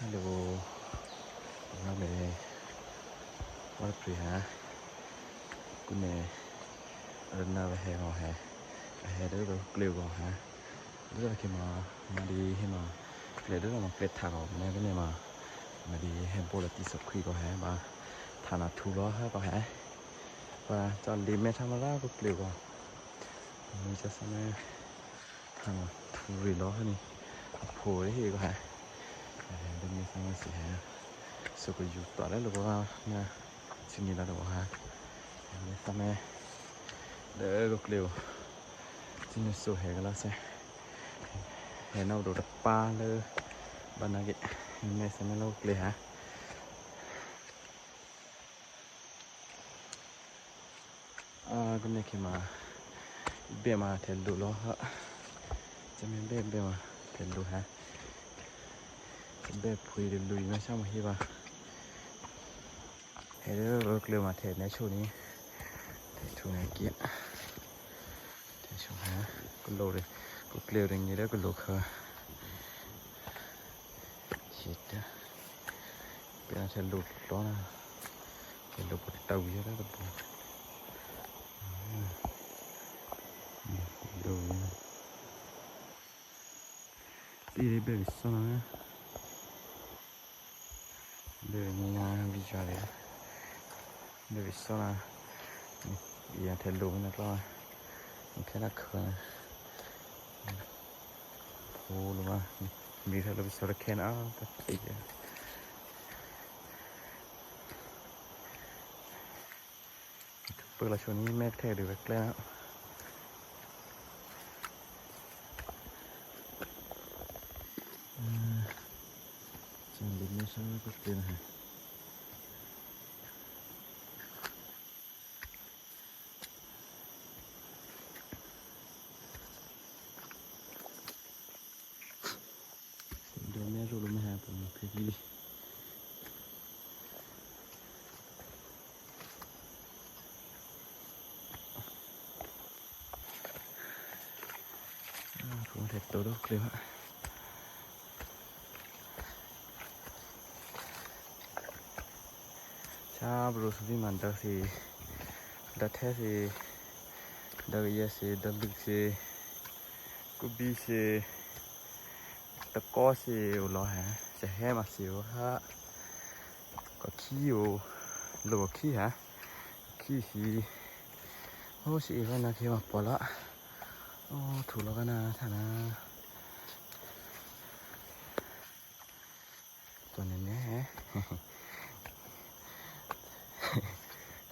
Hello, ເຮົາແມ່ນ ວັດພຣີຮາ ກຸເນ ອາລະນາວະແຮງເຮົາແຮ ອາແຮເດີ ເກລວເຮົາແຮ ເດີ ເຄມາ ມາດີເຮມາ ເກລເດີ ມາເກລທາເຮົາແນ ເນມາ ມາດີແຮໂບລະຕິສະຄວີເຮົາແຮ ມາທານາທູລອເຮົາແຮ ວ່າຈອນດີແມ່ທຳມະລາ ເກລວເຮົາ ມີຈະສະແນ ທາງທູຣີລອນີ້ ໂພເຮກະຫາ ເດີມີສາມາຊິຫາ ໂຊກະຢູຕອແລະ ຫຼືວ່າງາຊິນີລາໂດຫາ ເດີສາແມ ເດີກະເກລວ ຊິນີໂຊແຮກະລາແຊ ແຮນາໂດຕະປາເດີ ບານາເກ ແມ່ສາແມໂລເກລຫາ ອາ ກະເມເຄມາ ເບມາແທນດູໂລ ຈະເມເບ ເບມາແທນດູຮະ ຈະເບພຸຍດູລຸຍມາຊາມະຮີບາ ເຮເດີ ເກລມາແທນໃນໂຊນີ້ ແທນໂຊໃນກິ ແທນໂຊຮະ ກະໂລເດ ກະເກລເດງເດ ກະໂລເຄີ Shit. Pena se lutona. Se lutona ya la. Lo. Ti de bevissona. Bevissona visuale. Bevissona. Ia te lo na qua. Te la qua. Pulma, mira lo que se queda, ah, pastilla. ເປີດລະຊ່ວງນີ້ແມ່ກແທ້ຫຼືແມ່ກແລ້ວ ອືມ ຈະເປັນແມ່ຊ່າງກໍເປັນ Dunia dulu mah apa, pilih. Ah, como te todo, creo. Cha bro, sudi mandar si, dathe si, dariya si, dabik si, kubi si, tako si, ulo ha, sehe masi uha, ko ki u, lo ki ha, ki si, o si iwa na ki ma pola, o tulo kana thana. ຕົວນີ້ແນ່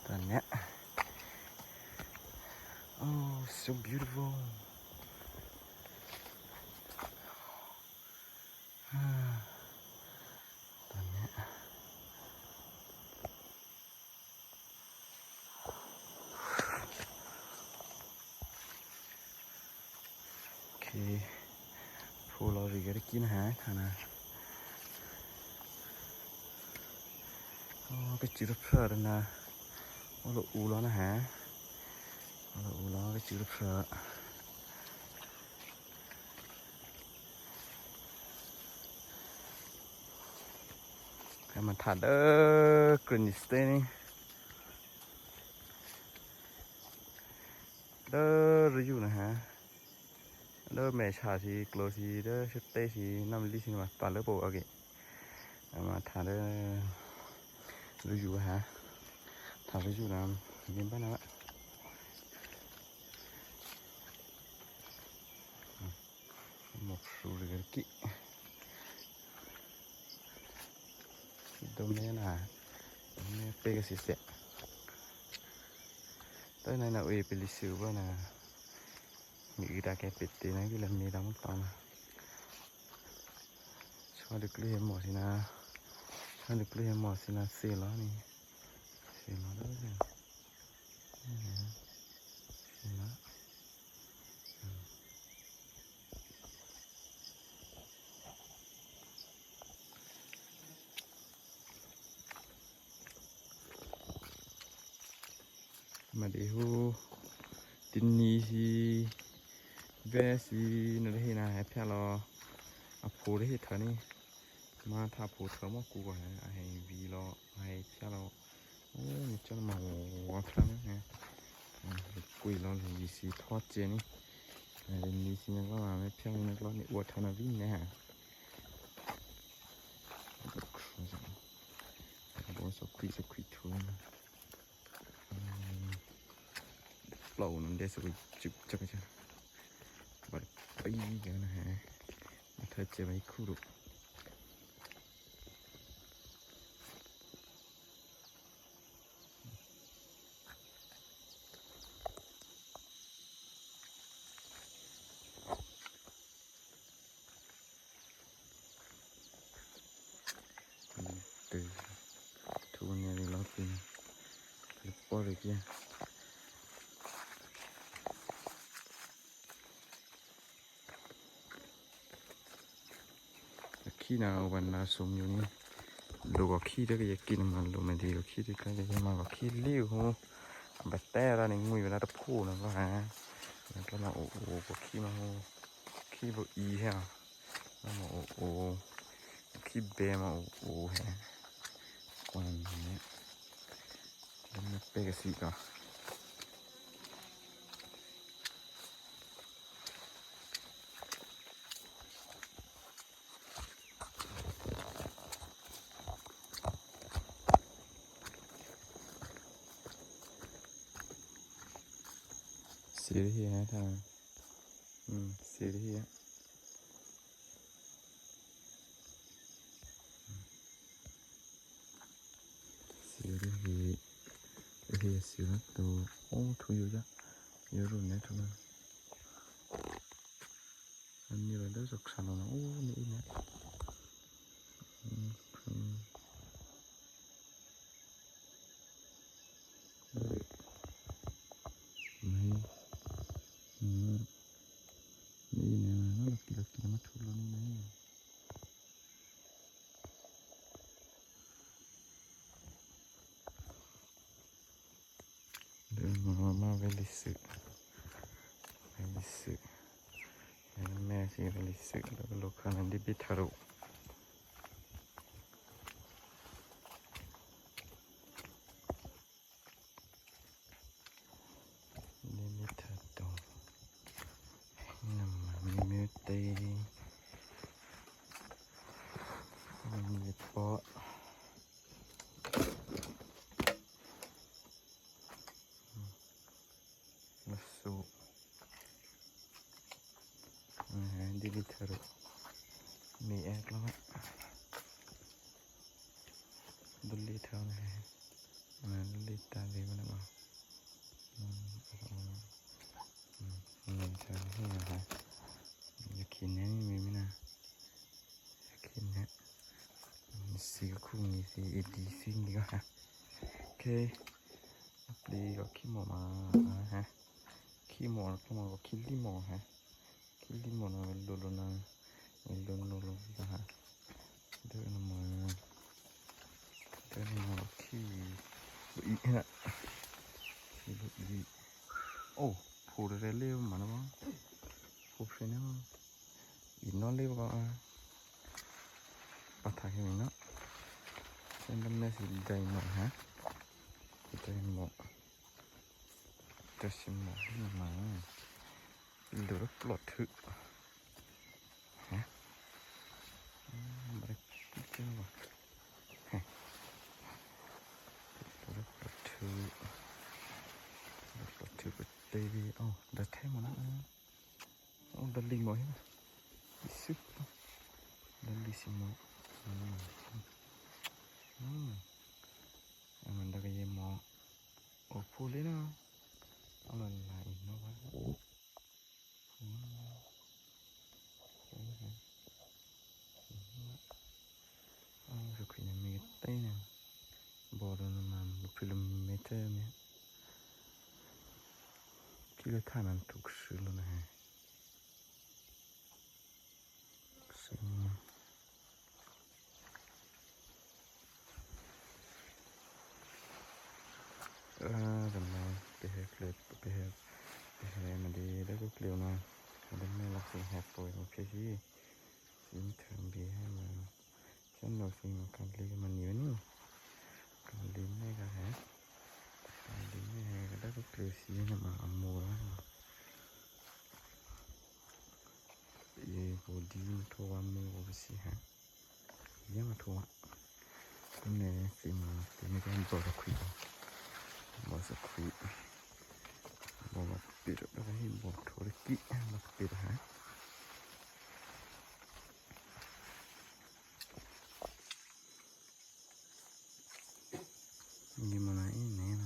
ຕົວນີ້ Oh, so beautiful. ຕົວນີ້ ໂອເຄ ໂພລາຣີກະໄດ້ກິນຫາທານະ ໂອ້ ກະຈິຣະເພີນະ ໂອ້ ລະອູລະນະຫາ ໂອ້ ລະອູລະກະຈິຣະເພີນ. ໃຫ້ມາທານເດີ Granny Stay ນີ້ເດີ ລະຢູ່ນະຫາ ເດີ ແມ່ຊາຊີ ໂກລຊີ ເດີ ຊຸເຕຊີ ນ້ຳລີຊີ ມາຕາເລີໂປອາເກ ມາທານເດີ ລະຢູ່ຫາ ທານລະຢູ່ນຳ ຍິນບ້ານນະ Moksurigaki. Domena. Domena pega si se. Tana na ue peli suba na. Mi ira ke pete na gila mi da mutana. Sua de kle mo sina. Sua de kle mo sina se la ni. Se la da. ມາເດໂຮ ຕິນນີຊີ ແວຊີ ນະເດເຮນາ ແຮແພລ ອາໂພເດເຮທານີ ມາຖ້າຜູ້ເຖົ້າໝໍກູກໍໃຫ້ ໃຫ້ວີລໍ ໃຫ້ເຈົ້າລໍ. ໂອ້ ມີເຈົ້າມາຫົວພລັງນະ. ອືມ ກຸຍລໍລີຊີທອດເຈນີ້. ເອີ ລີຊີນັກລໍມາແມ່ພຽງນັກລໍນີ້ອວດເທົ່ານະວິນແນ່ຫາ. ໂອ້ ສະຄຸຍ ສະຄຸຍທູນ. ອືມ ເປົ່ານັ້ນເດ ສະກຸຍ ຈຸກ ຈັກ ຈັກ ບັດໄປກັນນະຮະ. ມາເທີເຈໄວ້ຄູ່ດູ. ເດີ ທຸກມື້ນີ້ລາວເປັນເລີຍບໍ່ໄດ້ກິນ. ຂີ້ນາວບັນດາສົມຢູ່ນີ້ ລູກກໍຂີ້ເດີ ກໍຢາກກິນນຳມັນ. ລູກແມ່ນດີກໍຂີ້ເດີ ກໍຢາກມາກໍຂີ້ລິ້ວ. ບາດແຕ່ລະນີ້ງຸຍເວລາຕະໂພນະວ່າ ແລ້ວກໍມາໂອໂອ ກໍຂີ້ມາໂອ ຂີ້ບໍ່ອີແຮງ ມາໂອໂອ ຂີ້ແບມາໂອໂອແຮງ. ກວ່ານີ້ ແລ້ວມັນເປກະຊິກໍ See it here, huh? ອືມ See it here. See it here. Here, see it. ໂອ້ ທູຢູ່ຍະ ຢູ່ລຸ້ນແນ່ທຸກຄົນ. ອັນນີ້ລະເດີ ສອກສາມໂລນະ. ໂອ້ ມີອີກນະ. ອືມ ອືມ ເອີ ນີ້ ອືມ ນີ້ນະ ລະກິນ ລະກິນມາທຸໂລນີ້ນະ. ເດີ ມາ ມາເວລິສຶ ເວລິສຶ ແມ່ຊິເວລິສຶ ແລ້ວກໍໂລຄານັນດິບິທາໂຣ ດິບິທາໂຣ ນ້ຳມັນມີເມເຕ ມີເປາະ ລະສູ ອາ ດິລິທາໂຣ ມີແອກລະ ດຸລິທາໂຣ ອາ ດຸລິທາໂຣ ອືມ ອືມ ອືມ ຢາກກິນແນ່ນີ້ ມີໄໝນະ? ຢາກກິນແນ່. ອືມ ສີຄູມີສີເອດີ ສີນີ້ກໍຫາ ໂອເຄ ດີກໍຂີ້ໝໍມາຫາ ຂີ້ໝໍ ຂີ້ໝໍກໍຂີ້ລີ້ໝໍຫາ ຂີ້ລີ້ໝໍນະ ເວລຸນນະ ເວລຸນ ລຸນນະຫາ ເດີນມາ ເດີນມາ ຂີ້ບໍ່ອີກຫັ້ນນະ ຂີ້ບໍ່ອີກ. ໂອ້ ໂພດາເລມາແລ້ວ ໂພເຊນອລ ອີກນອນເລບອາ ປາທາເຫັນເນາະ ເປັນດຳເນີນສີໄດໝົດຮະ ໄດໝົດ ແຕ່ຊິໝົດມາ ຫຼືວ່າປອດຖືກ ຮະ ອືມ ບໍ່ໄດ້ກິນຫວາ ຮະ ປອດຖືກ ປອດຖືກ ເຕ ເອົາ ໄດ້ແທ້ໝົດນະ. ໂອ້ ດັນລີມອ ເຫັນ ອິຊຶ ດັນລີຊິມອ ອືມ ອືມ ອາ ມັນດາກະເຢມອ ໂອ ພູລີນາ ອາ ລານາອິນໂນວາ ອືມ ອາ ສະຄຣີນມີເຕນ ບໍໂດນາມາ ຄິໂລແມັດເຕີແມ່ນ ກິໂລທານນັ້ນທຸກຊື່ໂລນະ ເອີ ສຳມາ ໄປແຮກເລັບ ໄປແຮກ ໄປແຮກມາດີ ແລ້ວກໍເກລຽວນາ ແລ້ວແມ່ລັກຊິແຮກໂປຍມາເພຊີ ຊິເທີມບີໃຫ້ມາ Sen de filmar kaldığı mı niye ne? Kaldığı ne kadar? Kaldığı ne kadar bu klasiği ne ma amura. Ye bu din to wa mu bu si ha. Ye ma to wa. Ne filmar filmar kan bora kuido. Bora kuido. Bora pira bora hi bora toriki bora pira ha. Gimana ini?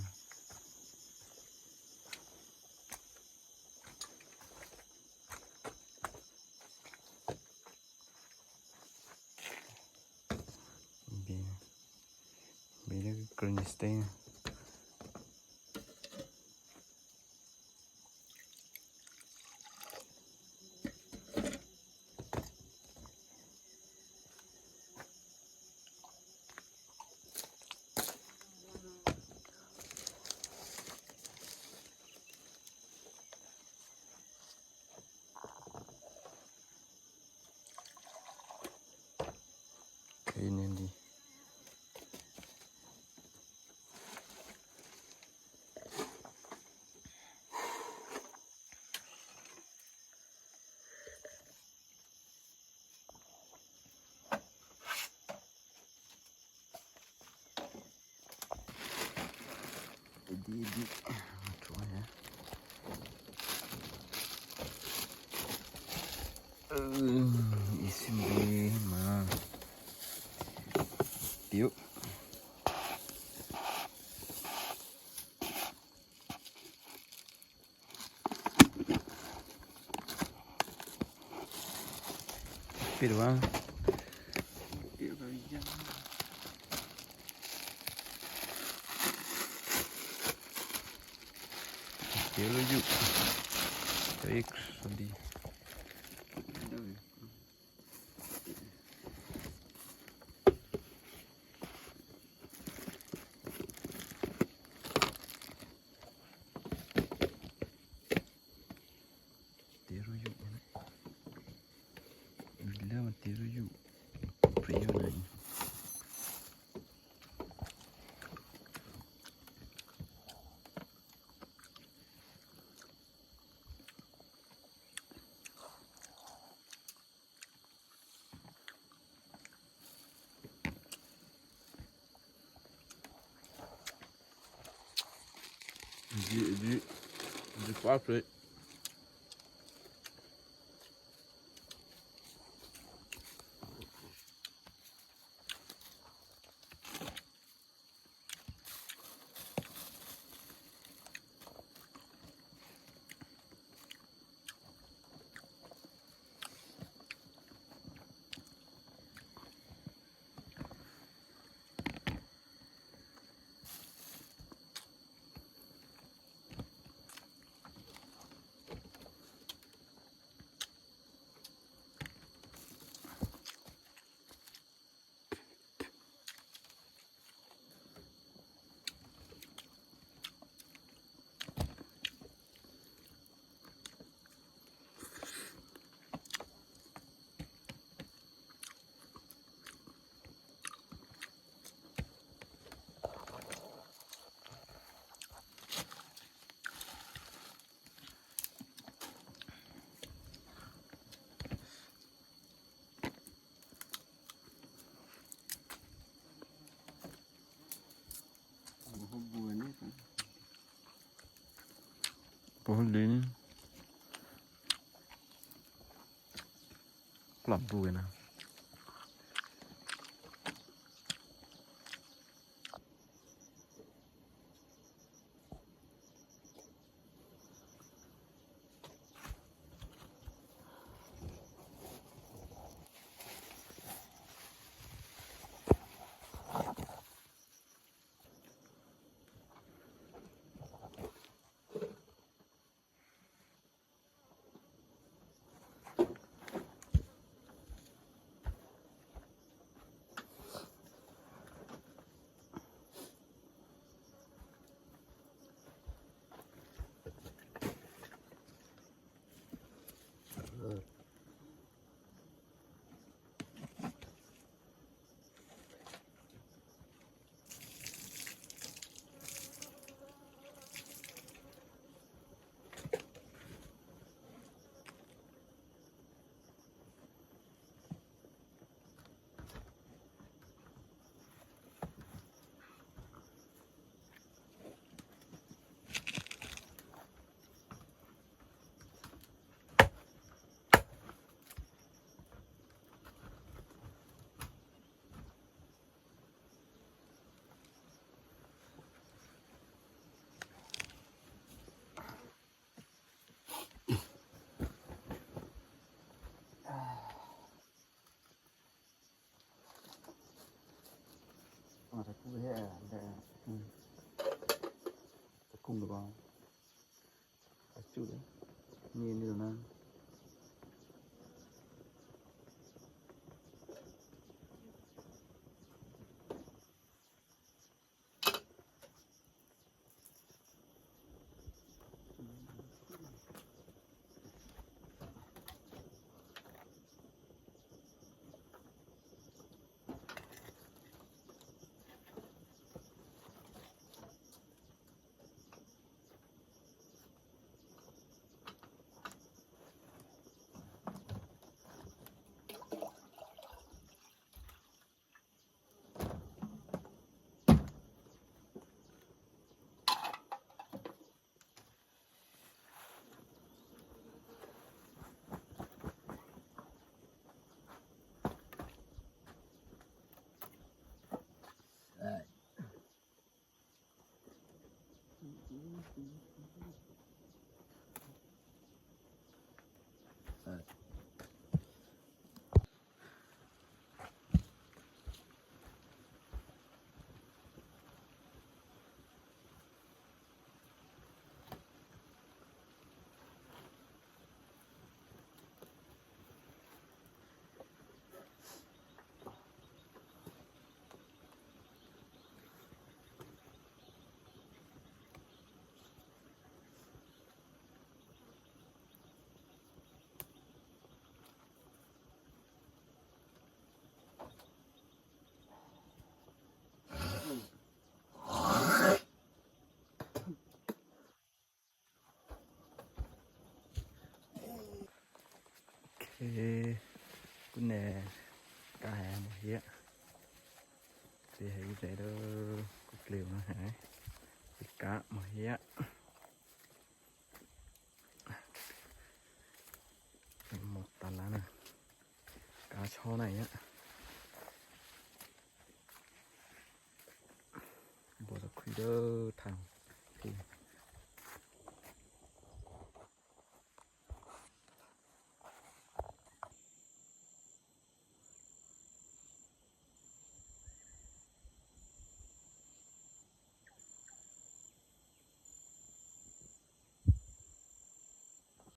Bira, bira kronistena. Kayın endi. Edi, edi. Otur ya. Isim di ma. Piu. Piruan. Piruan. Piruan. Teru yu. Bila teru yu. Priyo nai. Di, di, di papre. Pohon din. Klap bu na. Ata ku he da. Takum da ba. Achu da. Ni ni na. Oke, kuné ka hé mo hiya. Te hé ite do ku kleu na hé. Ika mo hiya. Mo tala na. Ka cho na ya. Bo da kui do tang. Ti.